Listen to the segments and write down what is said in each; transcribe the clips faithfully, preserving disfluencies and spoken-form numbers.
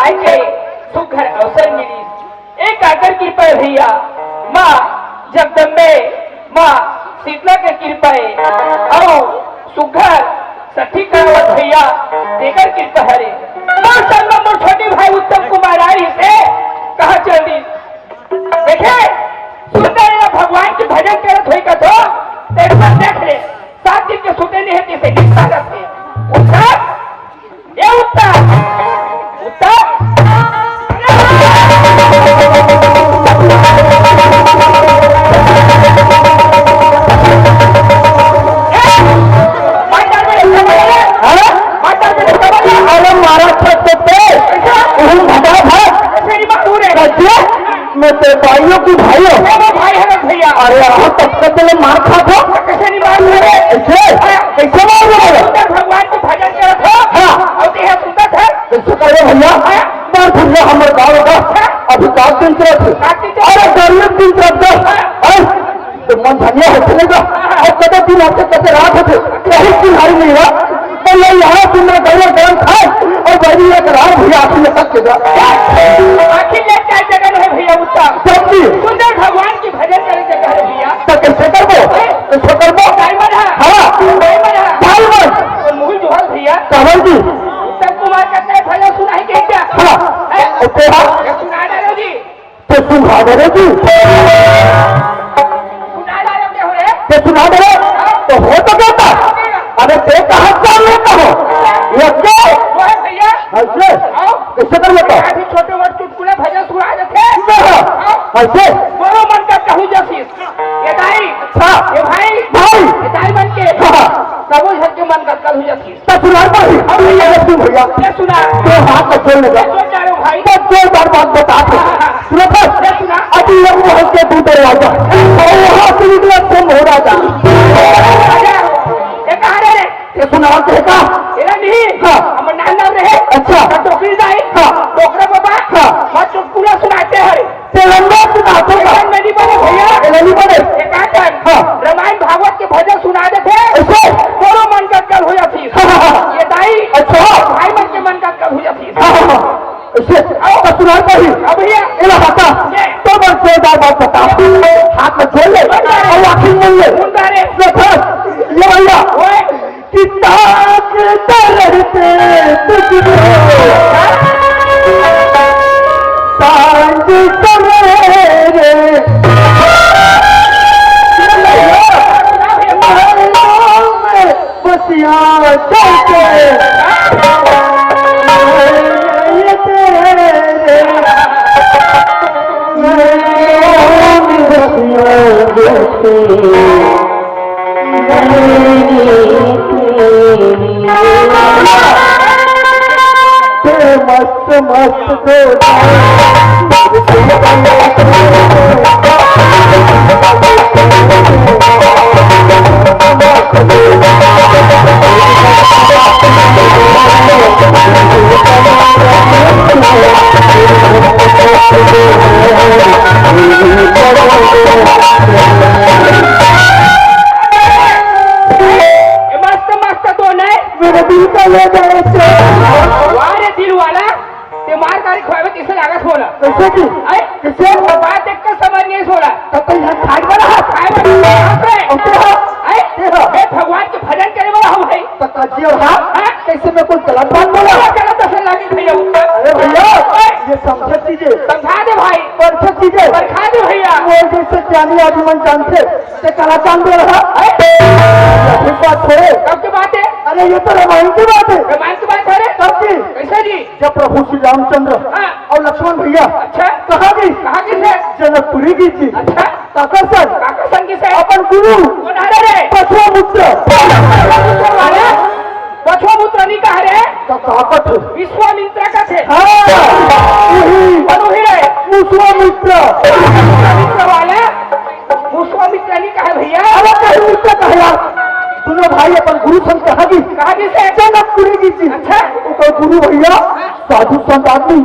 आए के सुघर अवसर मिलिस। ए काकर कृपा हे भैया, माँ जगदम्बे, माँ शीतला के कृपा हे। अउ सुघर सठी करावत भैया, तेकर कृपा हरे। मोर संग म मोर छोटे भाई उत्तम कुमार आइस हे, कहाँ चल दिस? देखे, सुंदर ला भगवान के भजन करत होई का तो, तेरे पर देख ले, सात दिन के सुते नहीं है, किसे हिस्सा रखे। उत्तम, ए उत्तम, उत्तम। अरे मारा छत पे, उहुम भगा भाग। मैं तेरे भाइयों की भाई हूँ। अरे आओ, तब तक तो मैं मार खा था। कैसे नहीं मार रहे? कैसे? कैसे मार रहे? भगवान को भजन करत हो। हाँ। और ये सुंदर था। कैसे करे भैया? हाँ। मार भैया, हमर गाँव का अभी काट दिन तरफ। काट दिन तरफ। अरे, गरीब दिन तरफ। हाँ। तो मन धनिया होथे ना। अउ कते दिन होथे, कते रात होथे, कहीं किनारे नहीं रहा। तो ये यहाँ सुंदर गरम गरम खाए अउ बैरी एक रात भी आखिर में तक के जा। आखिर ले क्या जगह है भैया उत्तम? जल्दी। सुंदर भगवान की भजन करे जगह है भैया। तो कैसे करबो? हैं? कैसे करबो? डायमंड है। हाँ। डायमंड है। डायमंड। तो मुगल जोहर भैया। कमल जी। उत्तम कुमार कहते हैं भजन सुनाई के क्या? हाँ। हैं? ओके हाँ। ये सुना डालो जी। ते सुना दे रे तू। सुना डालो के हो रे? ते सुना दे रे। तो हो तो गया था। अरे ते कहाँ से लेता हो? ये क्या? वो है भैया। ऐसे? आओ। कैसे कर लेता? अभी छोटे मोटे चुटकुला भजन सुना देते। ना। आओ। ऐसे? बोलो मन का कहूँ जैसी। ये दाई। अच्छा। ये भाई। भाई। ये दाई बन के। हाँ। कबूल झटके मन का कहूँ जैसी। तो सुनाई पड़ी। अब भैया। तू भैया। ये सुना। तो हाथ में जोड़ लेगा। ये जोड़ डालो भाई। तो जोरदार बात बता दो। हाँ, हाँ, हाँ। सुनो तो। ये सुना। अभी एक महल के दो दरवाजा। और वहाँ से निकला तुम हो राजा। राजा। ये कहाँ रे? ये सुनाओ तो का? ये नहीं। हाँ। हम नाम नाम रहे। अच्छा। तो टोकरी जाए। हाँ। टोकरा बाबा। हाँ। मत चुटकुला सुनाते हैं। तेलंगा से नाचो का? तेलंगा नहीं बने भैया। तेलंगा नहीं बने? एक आदमी हाँ। रामायण भागवत के भजन सुना देथे। ऐसे? तोरो मन का कल हो जाती। हाँ, हाँ, हाँ। ये दाई अच्छा। भाई मन के मन का कल हो जाती। हाँ, हाँ, हाँ। ऐसे? आओ। तो सुनाई पड़ी। अब भैया। एला हटा। ये। तो बस जोरदार बात बता। हाथ में जोड़ ले। बता रहे। और आखिर में ले। सुन रहे। ले बस। ये भैया। ओए। कि ताकत रहते तुझको सांझ सवेरे महलों में बसिया करके तेरे महलों में बसिया करके मस्त मस्त दो ये मस्त मस्त तो नहीं। मेरे दिल का ले गए चैन। वाह रे दिल वाला, ते मार गाड़ी खवावे किसे लागत होला? कैसे की? अरे, किसे? बात एक का समझ नहीं होला। तब तो यहाँ खाए वाला है। खाए वाला है, यहाँ पे। ओके, हाँ। अरे, ये हाँ। ये भगवान के भजन करे वाला हम है। तो काजी और हाँ? हाँ? कैसे मैं कोई गलत बात बोला? गलत असर लागे भैया ऊपर। अरे भैया, ओए। ये समझे चीजें। समझा दे भाई। परखे चीजें। परखा दे भैया। वो जैसे ज्ञानी आदमी मन जानते। ते काला चांद दे रहा। अरे! ये बात थोड़े। कब की बात है? अरे, ये तो रामायण की बात है। रामायण की बात है रे? कब की? कैसे जी? जब प्रभु श्री रामचंद्र हाँ। और लक्ष्मण भैया अच्छा। कहाँ गई? कहाँ गई थे? जनकपुरी गई थी। अच्छा। काकर संग? काकर संग किसे? अपन गुरु। कौन आ रहे रे? पछवा मित्र। पछवा मित्र वाला? पछवा मित्र नहीं कहा रे? तो काकत है। विश्वामित्र का थे। हाँ। वही। कौन वही रे? विश्वामित्र। विश्वामित्र वाला? विश्वामित्र नहीं कहा भैया। अरे कहीं मित्र कहा यार। दोनों भाई अपन गुरु संग कहाँ गई? कहाँ गई से? जनकपुरी गई थी। अच्छा। वो तो गुरु भैया, साधु संत आदमी,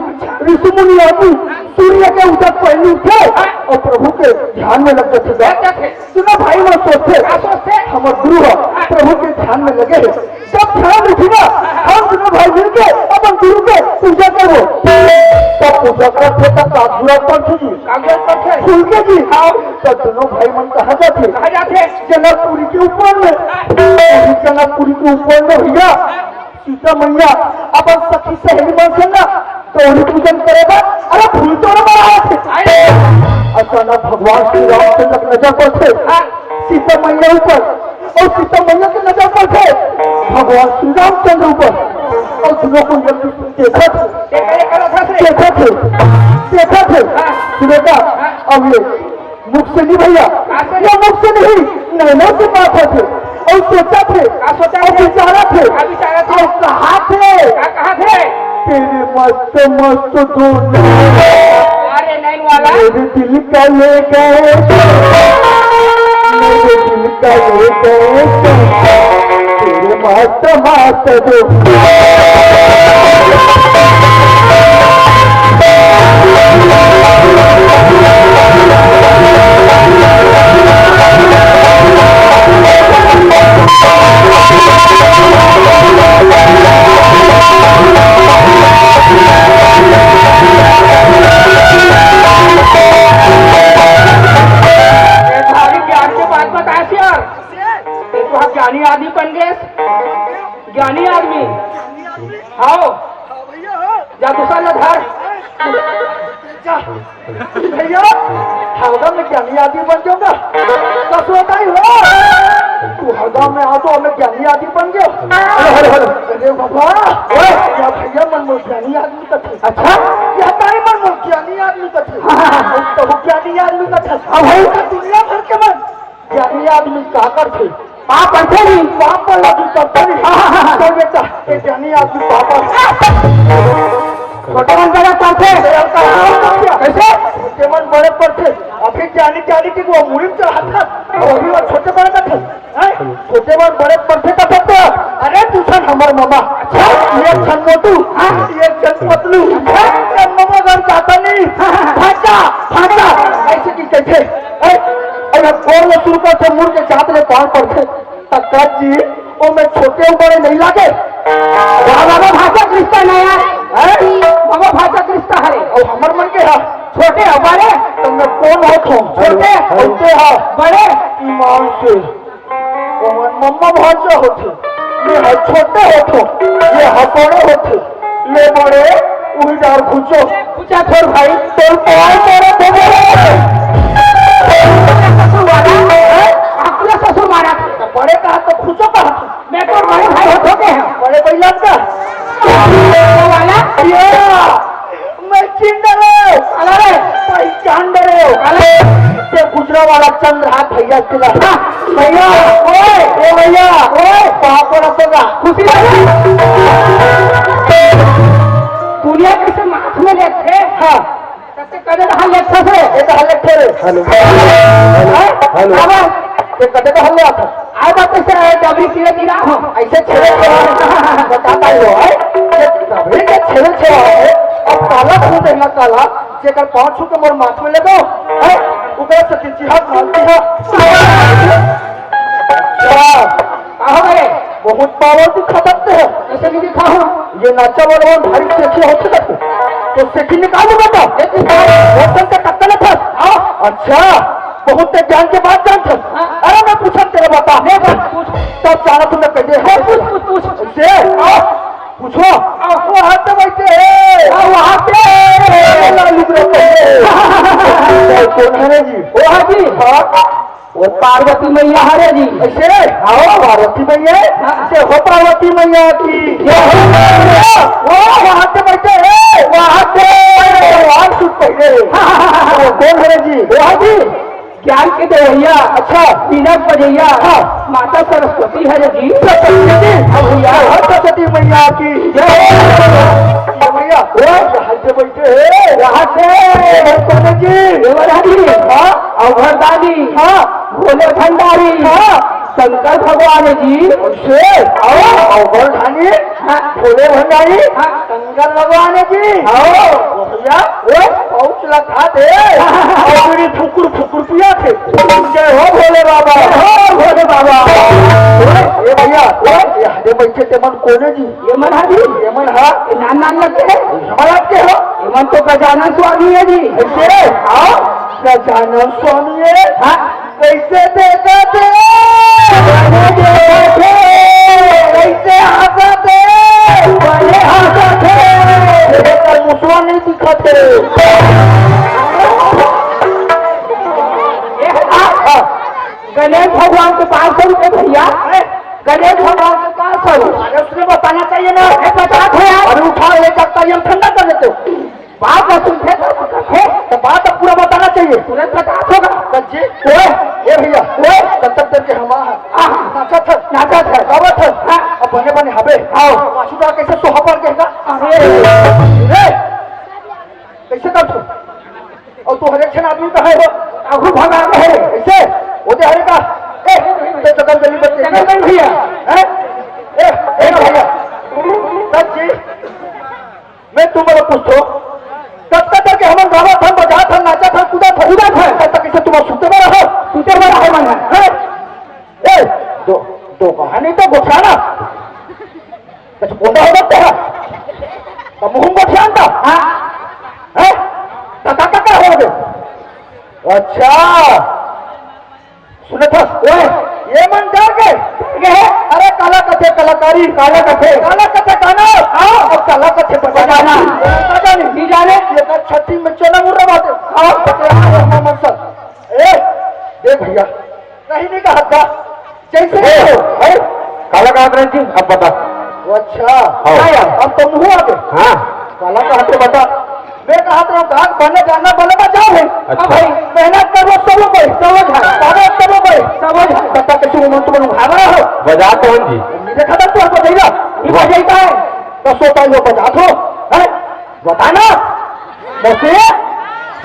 ऋषि मुनि आदमी, सूर्य के उदय पहले उठे और प्रभु के ध्यान में लग जाते। लग जाते। दोनों भाई मन सोचथे, का सोचथे? हमर गुरु ह, प्रभु के ध्यान में लगे हे। जब ध्यान उठी ना, हम दोनों भाई मिलके अपन गुरु के पूजा करबो। पढ़थे जी। कागज पढ़थे। खुल के जी। हाँ। तो दोनों भाई मन कहाँ जाथे? कहाँ जाथे? जनकपुरी के ऊपर में। हाँ। जनकपुरी के ऊपर में भैया, सीता मैया अपन सखी सहेली मन संग गौरी पूजन करे बर, अरे, फूल तोड़े बर आथे। अरे। अचानक भगवान श्री रामचंद्र के नजर पड़थे। हाँ। सीता मैया ऊपर, अउ सीता मैया के नजर पड़थे भगवान श्री रामचंद्र ऊपर, अउ दोनों कोई एक दूसरे देखत हे, देखत हे, देखत हे। हाँ। सुनेगा, अब ये मुख से नहीं भैया, ये मुख से नहीं, नैनों से बात होथे, अउ सोचथे, अउ विचारथे, अउ कहाथे, तेरे मस्त मस्त दोनों। अरे नैन वाला। मेरे दिल का ले गए, मेरे दिल का ले गए, तेरे मस्त मस्त दो। ये भारी ज्ञान के बात बताए यार। ये तो हम ज्ञानी आदमी बन गए। ज्ञानी आदमी। आओ। जा दूसरा ला धर। जा। भैया, हरदम मैं ज्ञानी आदमी बन जाऊंगा। कसोटा ही हो। तू हरदम में आ तो मैं ज्ञानी आदमी बन गया। Hello, hello, hello. अरे बाबा, ओए। या भैया मन मोर ज्ञानी आदमी कथे। अच्छा? या ताई मन मोर ज्ञानी आदमी कथे। हाँ, हाँ, हाँ। तो वो ज्ञानी आदमी कथे। हाँ भाई। दुनिया भर के मन ज्ञानी आदमी का करथे? पाप करथे नहीं। पाप वाला भी करथे नहीं। हाँ, हाँ, हाँ, हाँ। तो बेटा, ये ज्ञानी आदमी पाप करथे। छोटे मन बड़े करथे। कैसे? छोटे मन बड़े करथे। अभी ज्ञानी, ज्ञानी के वो मुड़ी में चढ़ाता, और अभी वो छोटे बड़े करथे। हैं? छोटे मन बड़े करथे का करथे? अरे, तू सन हमर ममा। अच्छा। ये छन मोटू, हाँ। ये छन पतलू। हाँ। ये ममा घर जाता नहीं। हाँ, हाँ, हाँ। भागा, भागा। ऐसे की कैसे? ए, अरे गोर में शुरू करथे, मुड़ के जात ले पाँव पड़थे। त कह जी, ओ मैं छोटे बड़े नहीं लागे। बाबा भाषा के रिश्ता नहीं है। हैं? बाबा भाषा के रिश्ता है। और हमर मन के हा। छोटे हो बड़े? तो मैं कौन होत हूँ? छोटे। और ते हा? बड़े। ईमान से। ओमन मम्मा भांचा होथे, ये ह छोटे होथे, ये ह बड़े होथे। ले बड़े, उही डार खुचो। खुचा छोड़ भाई, तोर पाय तोरे देबे रे। ससुर वाला, हैं? अपने ससुर मारा था। तो बड़े कहा तो खुचो कहा था। मैं तो बड़े भाई होत होते हैं। बड़े भैया का। वाला? ये। मैं चिन डरेव। अरे। पहचान डरेव। अरे। ते गुजरा वाला चंद्र हाथ भैया तिला। हाँ, भैया, ओए, ए भैया, ओए, बाप रे, तो का? खुशी भैया। दुनिया के से माथ में लेथे। हाँ। तब से कदे हाल लेथे से। ये तो हाल लेथे रे। हेलो। हैं? हेलो। अब ये कदे तो हाल ले आता। आए बात से डबरी किरे गिरा हो। ऐसे छेड़े छेड़ा बताता ही हो, है? ये तभी के छेड़े छेड़ा है। अब काला खून है ना काला, जेकर पाँव छू के मोर माथ में ले दो, है? ओकरा से तिरछी हाथ मारती है। वाह, कहाँ गए? बहुत पावर दिखाते हैं। ऐसे नहीं दिखा हूँ। ये नाचा वाला भारी सेठी होते ना, तो सेठी निकाल दूंगा तो। ये किस बात? होटल का टक्कर था। हाँ। अच्छा। बहुत ते ज्ञान के बात जानथस। हाँ। अरे मैं पूछत तेरे बता। ले बस, पूछ। तब जाना तुमने कह दिया। ले, पूछ, पूछ, पूछ। से? हाँ। पूछो। हाँ, वो हाथ में बैठे हैं। हाँ, वो हाथ में। लालू के बैठे हैं। कौन है रे जी? वो है जी। हाँ। वो पार्वती मैया हरे जी। ऐसे? हाँ, पार्वती मैया। हाँ। से हो पार्वती मैया की। जय हो। वो हाथ में बैठे हैं। वो हाथ में। भगवान सुत पहले। हाँ, हाँ, हाँ, हाँ। वो कौन है जी? वो है जी। ज्ञान के देवैया, अच्छा। बीना बजैया, हाँ। माता सरस्वती हरे जी। सरस्वती, अब भैया, हाँ, सरस्वती मैया की जय। ये भैया, वो यहाँ से बैठे हैं। यहाँ से। सरस्वती जी। देवरानी, हाँ। अवघरदानी, हाँ। भोले भंडारी, हाँ। शंकर भगवान जी। कइसे? अउ, अउ गोवर्धनी? हाँ। भोले भंडारी? हाँ। शंकर भगवान जी। अउ। भैया, ओए, पाउच ला खा दे। अउ बीड़ी फुकुर फुकुर पिया थे। जय हो भोले बाबा। जय हो भोले बाबा। ओए, ए भैया, ओए, ये हरे बइठे ते मन कोने जी? ये मन हा जी? ये मन हा? ये नान नान लगते हैं। हमारा के हो? ये मन तो गजानन स्वामी है जी। कइसे? हाँ? गजानन स्वामी है? हाँ। कइसे देखत हे? कइसे हंसत हे? बने हंसत हे। एकर मुसवा नइ दिखत हे। गणेश भगवान के पाँच सौ रुपए भैया, गणेश भगवान के पाँच सौ। अरे उसने बताना चाहिए ना। ए, बता दो यार। अरे उठाओ, एक हफ्ता ये हम ठंडा कर लेते हो। बात ना सुनथे तो पकड़थे। तो बात तो पूरा बताना चाहिए। तुरंत बता होगा। तो जी, ओए, ए भैया, ओए, तब तक देर के हम आ, आहा। नाचत हन, नाचत हन। गावत हन। हाँ। अब बने बने हबे। आओ। पाछू डहर कइसे सोहा पड़ गे हे का? अरे। ए, कइसे कर तू? अउ तू हरेक झन आदमी कहाँ हे हो? आगू भगा के हे। कइसे? ओ दे हरे का? ए, ते तो कम जल्दी बच गई। चल भैया। हैं? ए, ए भैया। तब जी, मैं तुम लोग पूछथों, कब तक करके हमन गावत हन, बजात हन, नाचत हन, कूदत हन, कूदत हन, तब तक कइसे तुम सुते बर रहो? सुते बर रहो मन। हैं? ए, दो, दो कहानी तो गोठियाना। कुछ बोंदा हो जाता है। तो मुंह गोठियान था। हाँ। हैं? तो का, का, का हो गए? अच्छा। सुनत हस? ओए, ये मन डर गे। डर गे हे? अरे, काला कथे कलाकारी। काला कथे। काला कथे गाना। हाँ। अउ काला कथे बजाना। बजाना। बजाना। नहीं जाने। ये तो छठी में चना मुर्रा बात है। हाँ। मन सर। ए, देख भैया, कहीं नहीं कहा था। जैसे ए, हो। ए, काला कहा था जी, अब बता। ओ अच्छा। हाँ। क्या यार? अब तो मुंह आ गए। हाँ। काला कहा थे बता। मैं कहा था, गान बने, गाना बने, बजाओ भाई। अच्छा। अब भाई, मेहनत करो, सब भाई, सब है। करो, सब भाई, सब है। बता के तुम मन तुम भाग रहा हो। बजा तो हम जी। ये देखा था तू, अब बजाइला। ये वाह। बजाइता है। तो सोता ही हो, बजा तो। है? बताना। बसे?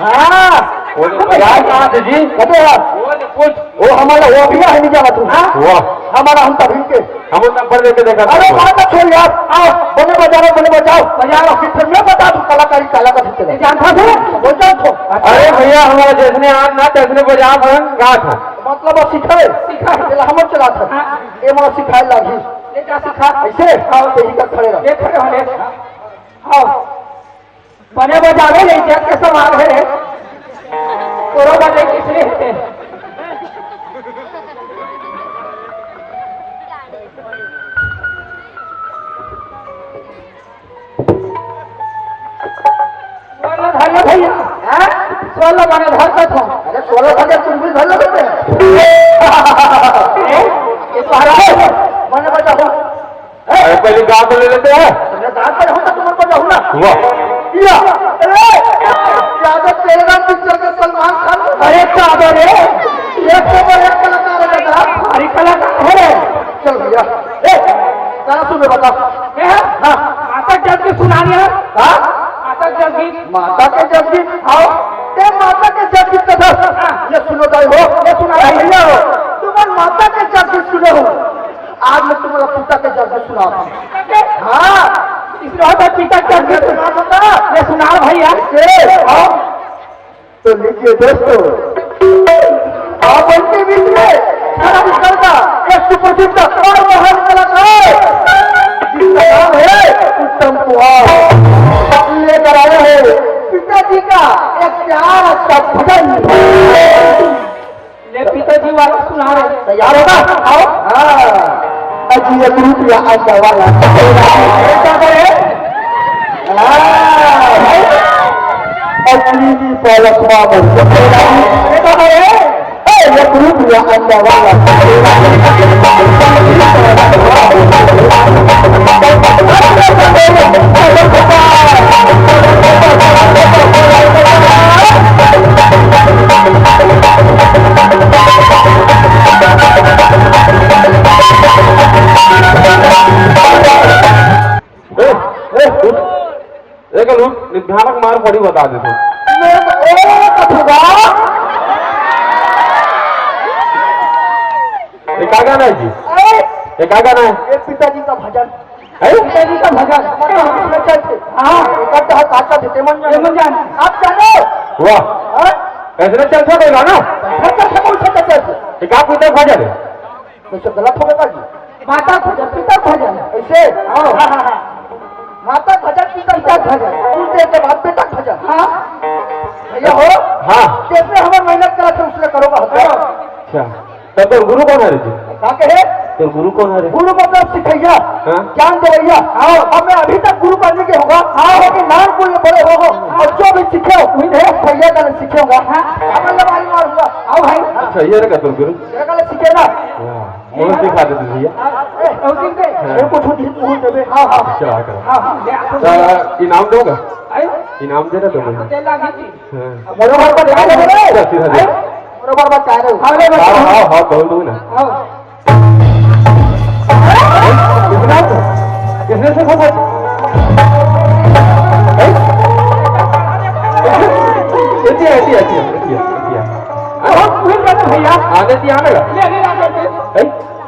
हाँ। वो तो बजा कहाँ थे जी? कते यार? वो तो कुछ। वो हमारा वो भी है, नहीं जाना तू। हाँ? वाह। हमारा हम तभी के। हम नंबर लेके देखा अरे था। बात छोड़ यार, आओ, बने बजाओ, बने बजाओ। बजा लो। फिर मैं बता दूं, कलाकारी, कलाकारी चले। ये जानता थे? वो जानता हूँ। अरे भैया, हमारा जैसने आज ना तैसने बजा था, गा था। मतलब अब सिखाए? सिखाए। चला, हम चला था। हाँ। ये हमारा सिखाए लागी। ये क्या सिखा? ऐसे? हाँ, यही का खड़े रहो। ये खड़े हो, ले। हाँ। बने बजावे ले, इज्जत के सवाल है। तोरो बने किसने है? सोलो धर लो भैया। हाँ? सोलो बने धर लो तुम। अरे सोलो धर के तुम भी धर लो बेटे। ए, ये तो हरा है। बने बजाओ। अरे, पहले गा तो ले लेते हैं। तुमने गा तो होता, तुम्हारे को जाऊँ ना। वाह। या, अरे, यादव तेरे नाम पिक्चर के सलमान खान। अरे, बाबा रे, एक से बढ़ एक कलाकार है बेटा। भारी कलाकार है रे। चल भैया, ए, गाना सुन, मैं बता। ए, हाँ। माता जग की सुनानी है। हाँ? माता जग की। माता के जग की। आओ। ते माता के जग की कथा। हाँ। ये सुनो दाई हो, ये सुना भाई। भैया हो, तुम्हारे माता के जग की सुनो हो। आज मैं तुम्हारा पिता के जग में सुना रहा हूँ। हाँ। इसमें होता है पिता के जग में सुना दूंगा। ये सुना भैया। ए, हाँ। तो लीजिए दोस्तों, आप उनके बीच में खड़ा करता एक सुप्रसिद्ध और महान कलाकार जिसका नाम है उत्तम कुमार, लेकर आया है पिताजी का एक प्यारा सा भजन। ले पिताजी वाला सुना रहे। तैयार होगा? आओ। हाँ। अजी एक रुपया आशा वाला। ऐसा करे। हाँ, भाई। असली भी पलक मामू। ऐसा करे। ए, एक रुपया आशा वाला। ए, ए, उठ। ए, कल उठ, निधानक मार पड़ी बता दे तू। ए, कथुआ। ए, का गाना है जी? अरे! ये का गाना है? ये पिताजी का भजन। है? पिताजी का भजन। मतलब हम इसमें चलते। हाँ। इकट्ठा हाथ आका देते मन ये मन जान। आप जानो? वाह। हाँ? ऐसे चलते कोई गाना? ऐसे चलते कौन सा चलते? ये का पिता भजन है? तो सब गलत हो गया जी। माता भजन, पिता भजन। ऐसे? हाँ। हाँ, हाँ, हाँ। माता भजन, पिता भजन। उनके के बाद बेटा भजन। हाँ। भैया हो? हाँ। जैसे हमें मेहनत करा था, उसने करोगा। अच्छा। तब तोर गुरु कौन है रे जी? का कहे? तोर गुरु कौन है रे? गुरु मतलब सिखैया, हाँ? ज्ञान देवैया। हाँ। अब मैं अभी तक गुरु बनने के होगा, हाँ, लेकिन नाम को ये बड़े हो, हो, और जो भी सीखे हो, वही है। भैया का सीखे होगा। हाँ। अब मैं लबारी मारूंगा। आओ भाई। अच्छा, ये रखा तोर गुरु? ये का सीखे ना? वाह, मुझे सिखा दे दीजिए। हाँ, ए, उसी के। हाँ। ये कुछ दिन मुंह देवे। हाँ, हाँ। अच्छा, करो। हाँ, हाँ, ले, आप तो इनाम दोगा? आयो? इनाम देना तो मुझे। दे लागी जी। हाँ। बरोबर बता रहे हो। अच्छा, सीधा दे। बरोबर बता रहे हो। हाँ, ले, हाँ, बता। हाँ, हाँ, बोल दूँ ना। हाँ। कितना? कितने से खबर? हैं? एतिया, एतिया, एतिया, एतिया, एतिया। अरे, भूल गए भैया। आने दिया ना। ले, ले, ले, ले। हैं?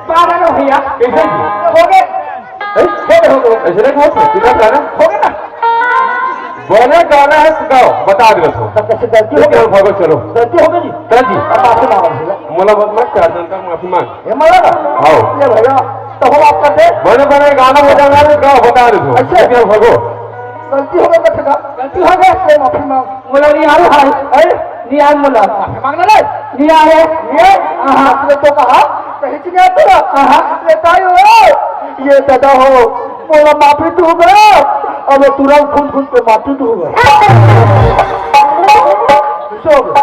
बारह भैया। कैसे जी? हो गए। हैं? हो गए, हो गए। ऐसे नहीं हो सकता। कितना गाना? हो गया ना? बोले गाना है तो गाओ, बता दे तो। तब कैसे गलती हो गई? चलो, भागो, चलो। गलती हो गई जी? चल जी। अब माफी मांगो भैया। मोला मत, मत चार जन का माफी मांग। ये मांगा ना? आओ। ये भैया, तो हम आप करते। बड़े बड़े गाना बजाना है तो गाओ, बता दे तो। अच्छा। चल, भागो। गलती हो गई, बच्चे का। गलती हो गई, तो माफी मांग। मोला नहीं आ रहा है। अरे? नहीं आ मोला। माफी मांगना नहीं। नहीं आ रहे। ये? हाँ, हाँ। आपने तो कहा, कहीं से नहीं आता। हाँ, हाँ। ये ताई हो, ये दादा हो, मोला माफी दूंगा। अब तुरंत खून खून पे माफी दूंगा। सो गया।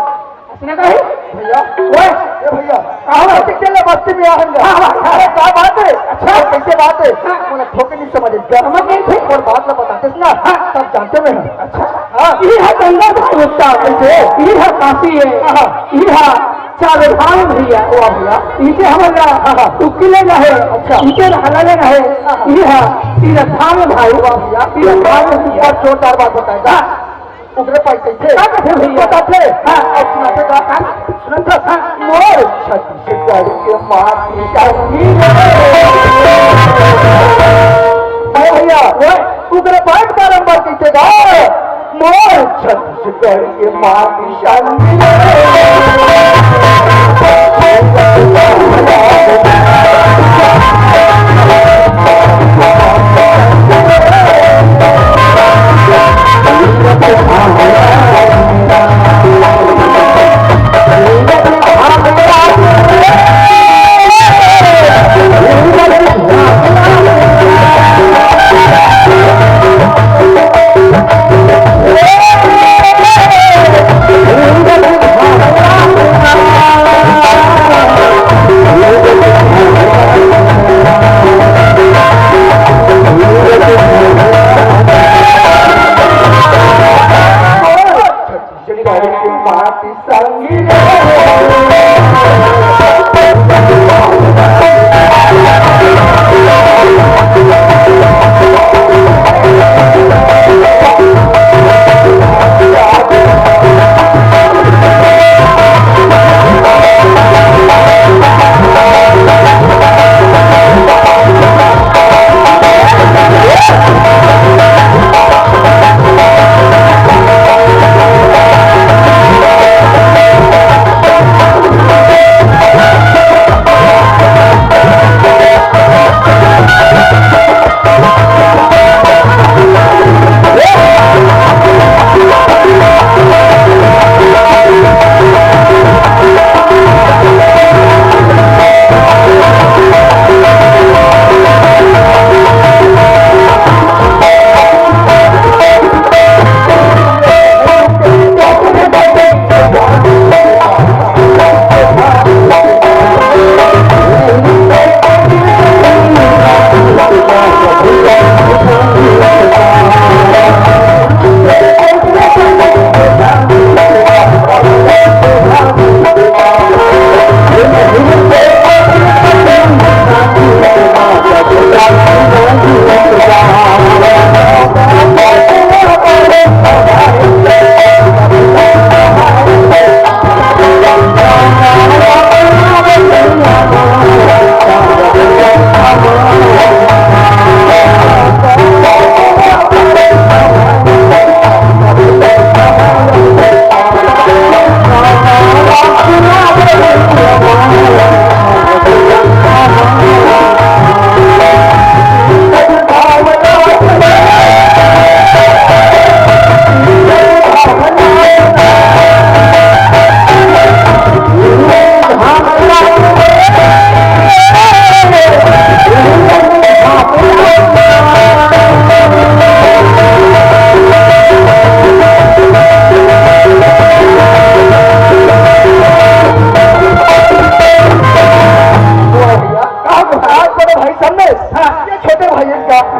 असने का है? भैया, ओए, ए भैया, कहाँ हो? कैसे चले बस्ती में आ हम? हाँ, हाँ, हाँ। अरे, क्या बात है? अच्छा। कैसे बात है? हाँ। मोला ठोके नहीं समझ, समझ नहीं थे। और बात ना बताते ना, हाँ। तब जानते में हम। अच्छा। हाँ। ये है गंगा भाई उत्ता। कैसे? ये है काशी है। हाँ, हाँ। ये है चार धाम भैया। वाह भैया। इनके हमारा हाँ, हाँ। टुक्की लेना है। अच्छा। इनके हला लेना है। हाँ, हाँ। ये है तीरथ धाम भाई। वाह भैया। तीरथ धाम भैया। बहुत जोरदार बात बताएगा। हाँ। उगरे पाई कैसे? का कथे भैया? बताथे। हाँ। अब सुनाथे का? हाँ। सुनाथे। हाँ। मोर छत्तीसगढ़ के माटी का हीरा। अरे भैया, ओए। उगरे पाई बारंबार कैसे गा? मोर छत्तीसगढ़ के माटी का हीरा।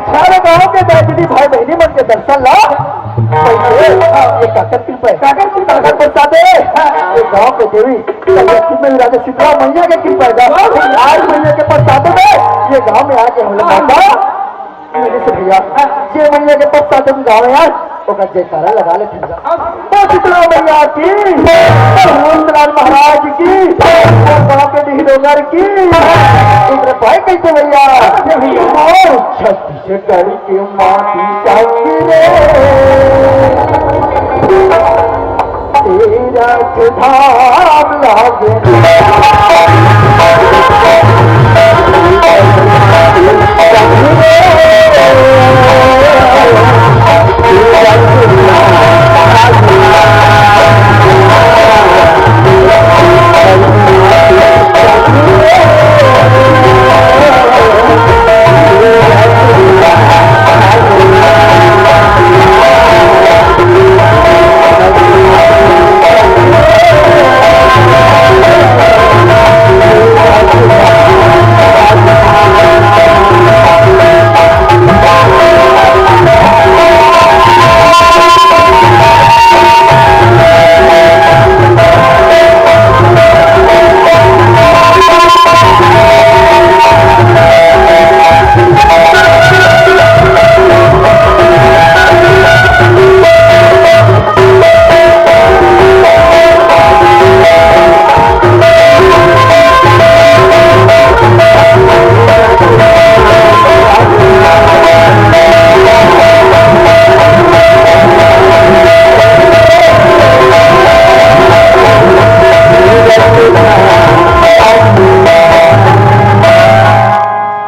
सारे गांव के दर्शनी भाई बहनी मन के दर्शन ला। पहिले, हाँ, ये काकर कृपा हे। काकर कृपा हे। काकर प्रसाद हे। हाँ। ये गांव के देवी, लक्ष्मी राजा शीतला मैया के कृपा हे। आज मैया के प्रसाद में ये गांव में आके हम लोग माता, मेरे से भैया, ये मैया के प्रसाद में गांव में यार, ओकर जयकारा लगा लेते हैं। ओ शीतला मैया की, ओ भूतनाथ महाराज की, ओ गांव के डीह डोंगर की। इधर भाई कैसे भैया? और छत्तीसगढ़ के माटी चाही रे, तीरथ धाम लागे।